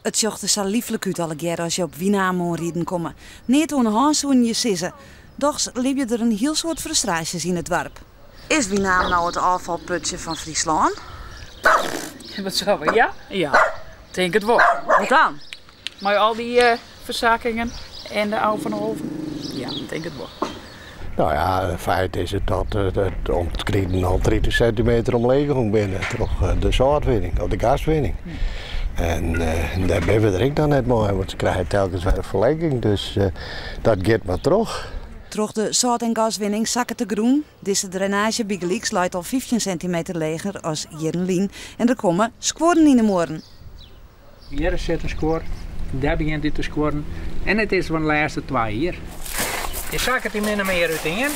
It sjocht der sa lyflik út allegearre as je op Winaam oanriden komme. Neat oan 'e hân soenen je sizze. Dochs libje der in hiel soad frustraasjes yn it doarp. Is Winaam no it ôffalputsje fan Fryslân? Wat sille we? Ja? Ja, tink it wol. Wat dan? Mei al dy fersakkingen en de ôffaloven? Ja, tink it wol. No ja, feit is it dat de omkriten al 30 sintimeter omleech gong binne troch de sâltwinning of de gaswinning. En dêr binne we der ek noch net mei, want se krije telkens wer in ferlenging, dus dat giet mar troch. Troch de sâlt en gaswinning sakket de grûn. Dizze drainaazje bygelyks leit al 15 sintimeter leger as jierren lyn en der komme skuorren yn de muorren. Hjir sit in skuor, dêr begjint út te skuorren en it is fan de lêste twa jier. Hy sakket hjir min of mear útien.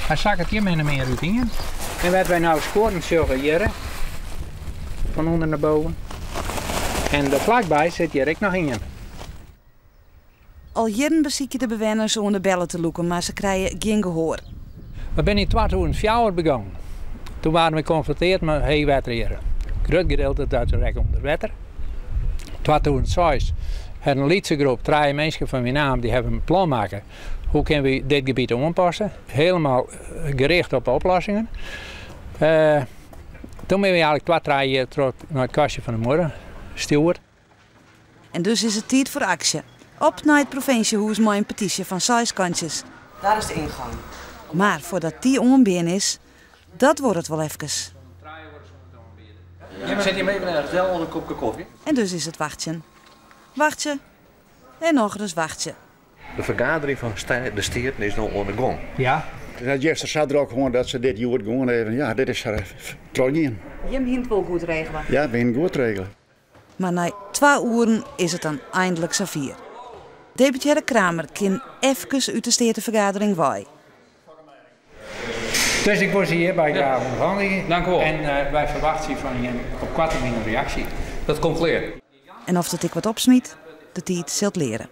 Hy sakket hjir min of mear útien. En wêr't wy no skuorren sjogge hjir, fan ûnder nei boven. En der flakby sit hjir ek noch ien. Al jierren besykje de bewenners oan de belle te lûken, mar se krije gjin gehoar. We binne yn 2004 begûn. Toen waarden we konfronteard mei heech wetter hjir. Grut gedeelte dat rekke ûnder wetter. 2006 hat in lytse groep, trije minsken fan Winaam, dy hawwe in plan makke. Hoe kinne we dit gebiet oanpasse? Helemaal gericht op oplossingen. Toen binne we eigentlik twa, trije jier troch nei it kastje fan de muorre stjoerd. En dus is it tiid foar aksje. Op nei it provinsjehûs mei in petysje fan seis kantsjes. Daar is de ingang. Mar foardat dy oanbean is, dat duorret wol efkes. Jim sit hjir even ergens del oan in kopke kofje. En dus is it wachtsjen. Wachtsje en nochris wachtsje. De fergadering fan de Steaten is no oan de gong. Ja. It hat juster sa drok hân dat se dit hjoed gewoan even, ja, dit is trochgien. Jim hiene it wol goed regele? Ja, we hiene it goed regele. Mar nei twa oeren is it dan einlik safier. Deputearre Kramer kin efkes út de steatefergadering wei. Dus ik wol se hjirby graach ûnthandigje. Dank u wol. En wy ferwachtsje fan jim op koarte termyn in reaksje. Dat komt klear. En oft it ek wat opsmyt, de tiid sil it leare.